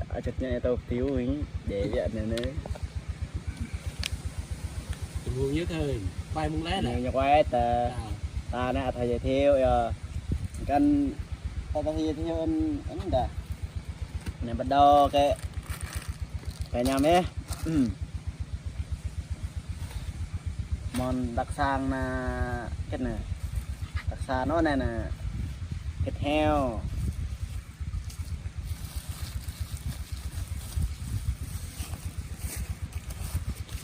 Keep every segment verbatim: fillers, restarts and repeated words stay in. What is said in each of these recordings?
Ơ, chụp nhá, tao tiêu ing, để vậy nè nè. Tụi Hương nhất thôi, quay mông lé nè. Nè, quay ta. À. Ta nè, thầy giới thiệu, ờ, căn, ta, ta giới thiệu anh, anh đã. Nè, bắt đầu cái, cái nhà mẹ. Ừ. Món đặc sản nè, cái nè. Đặc sản nó nè nè. Thịt heo.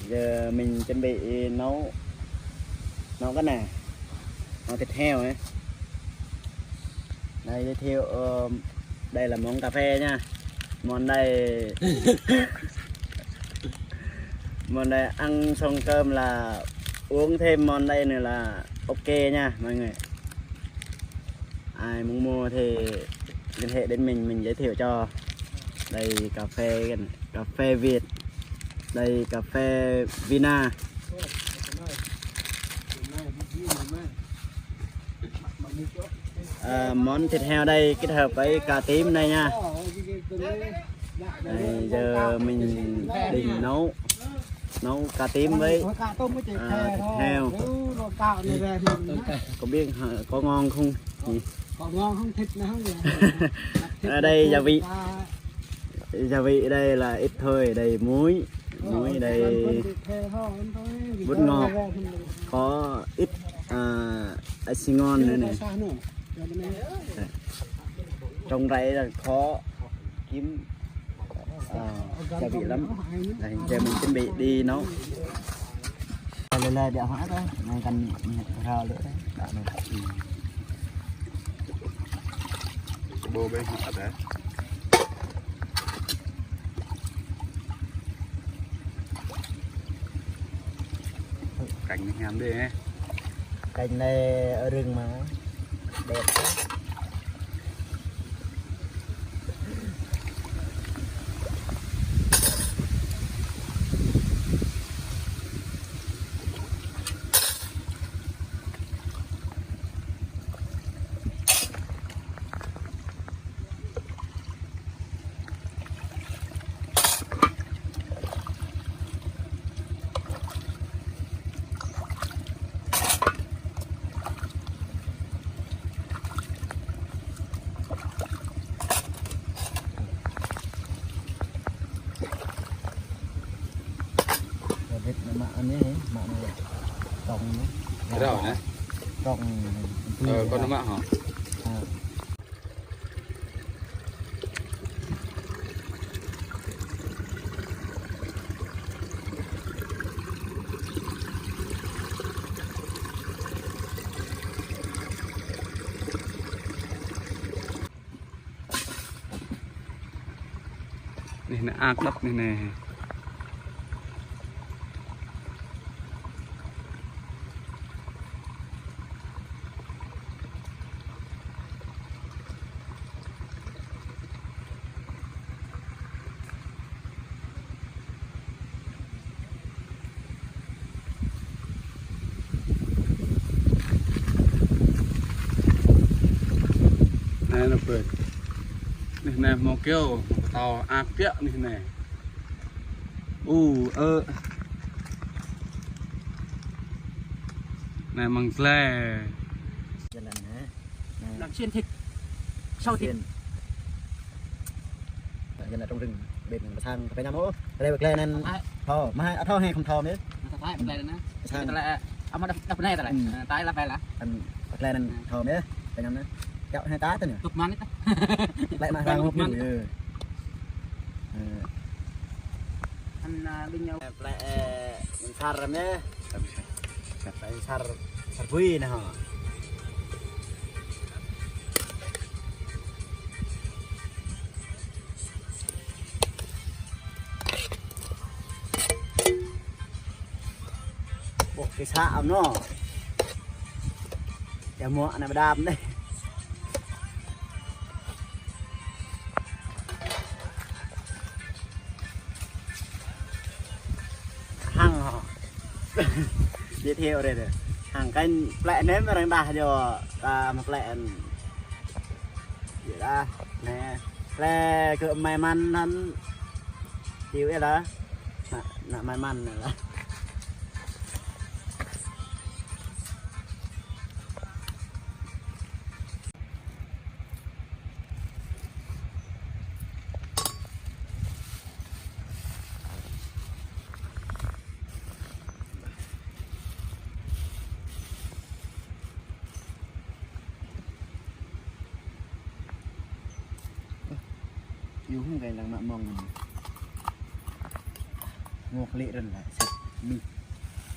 Giờ mình chuẩn bị nấu, nấu cái này, nấu thịt heo ấy. Đây, giới thiệu, ờ, đây là món cà phê nha. Món này, món này ăn xong cơm là uống thêm món đây nữa là ok nha mọi người. Ai muốn mua thì liên hệ đến mình, mình giới thiệu cho. Đây cà phê, cà phê Việt. Đây cà phê Vina. À, món thịt heo đây kết hợp với cà tím đây nha. Đây, giờ mình định nấu, nấu cà tím với, à, thịt heo. Không biết hả, có ngon không nhỉ? Có ngon không, thịt nó không vậy? Ở đây gia vị, gia vị đây là ít thôi, đây muối, muối đây, bột ngọt, có ít, à, asingon nữa này. Trồng rẫy là khó kiếm, à, gia vị lắm. Đây, giờ mình chuẩn bị đi nấu. Lê lê để hóa đó, mình cần rau nữa đấy. Đó, này. Ừ. Bô bên hóa đấy. Cảnh hiểm đi ấy. Cảnh này ở rừng mà. Đẹp quá. Vịt nó mă anai, mă anai. Trồng nó. Rau nè. Trồng. Ờ, con nó mă hả? À. Anai nè, ak đăp anai nè. Anai nè pơ. Anai nè hmâo kyâo, hmâo kơtâo, ak biă anai nè. U, ơ. Anai mơ̆ng tle. Jalan, hă? Đang xiên thịt. Sâu thịt. Xiên. Đang jalan trong rừng, bên pơ sang, pơ ñăm ôh. Tle, tle anŭn. Thái. Thâo, mă hă, thâo hă, không thâo mơ̆. Thái, tle anŭn. Pơ sang. Tle, ama đăp, đăp anai tle. Ừ. Ờ, tai la pơ la. Ăn, tle anŭn thâo mơ̆. Pơ ñăm anŭn. Kéo hai tá thôi nhỉ? Tŭk mơ̆n ih ta. Tle mă sang hộp mơ̆n ih ta. Ừ. Ăn, à, bên nhau. Tle, ơ, mơ̆n sar mơ̆. Sar, sar bui nè hŏ. Ƀuh kơ sa ăm nô. Ia mă anai pơđam dih. Hăng hŏ. Giới thiệu rai dih. Hăng kơnh plĕ nem arăng đah yơh, ta mă plĕ. Yơh đah, nè. Lĕ kơ mơ̆ng anŭn, hiu ih lah. Ană, ană mơ̆ng anŭn lah. Ih, hơgĕt lăng mă mơ̆ng anŭn. Ngŏ klĭ rơ̆n lah, sĕt mi.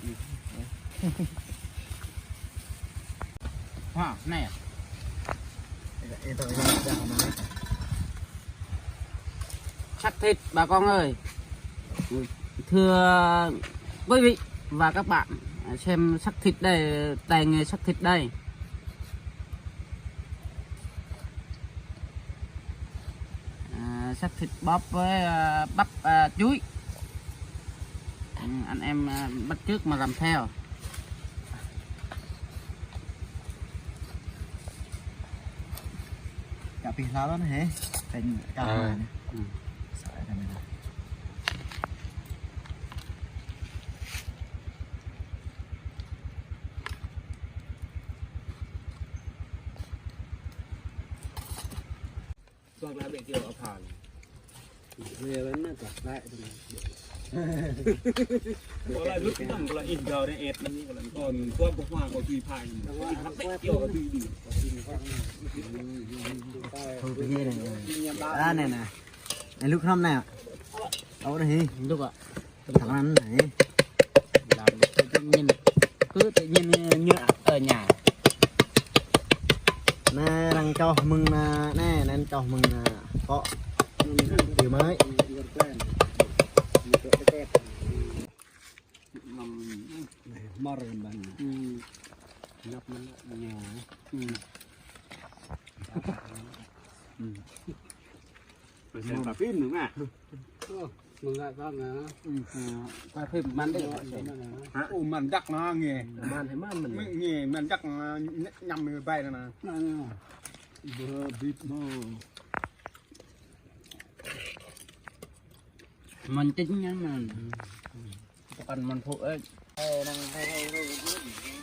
Ih, ih. Ha, anai. Ih, ih, ih, ih, ih. Sắc thịt bà con ơi. Thưa quý vị và các bạn, xem sắc thịt đây, tay nghề sắc thịt đây. À, sắc thịt bóp với, à, bắp, à, chuối. Ừ, anh em, à, bắt chước mà làm theo. Cà phê lá đó hả? Thành cà phê. Ờ. Này. Ừ. Sao lại thành này? Tuang lah bĕ kiơ aphan. Bĕ bĕ anŭn tuang lah. Kâo lăi lŭt anŭn, kâo lăi ih gao rĕ ĕt anŭn, kâo lăi kon, tuang kâo hua kâo tui phai. Kâo lăi ih hăp bĕ kiơ kâo tui đĭ. Thôi, bĕ anai. Anai, anai. Anai, lŭk hrŏm anai. Ơ, anai hĭ. Lŭk hă? Thẳng ăn hĭ. Làm được tự nhiên. Cứ tự nhiên như, như ở nhà. Anai arăng čoh mơ̆ng anai, anai, anai čoh mơ̆ng anai. Kŏ. Điều mới. Mơ̆r ƀăn. Ư. Ñăp mơ̆n ñu. Ư. Ư. Pơsĕn pă pin nưng ah. Ơ, mơ̆ng ngă tơ̆ng ah. Ư, pă pin mơ̆n dih. Hă? Ơ, mơ̆n dăk anai ngă. Mơ̆n hĭ mơ̆n mơ̆n. Ngă, mơ̆n dăk anai, ñăm mơ̆n ƀai anai. Anai, anai. Bơ bit mơ̆. Mơ̆n čĭn ñăm mơ̆n. Pơkŏn mơ̆n phu ơi. Ê, năng hay hay hay.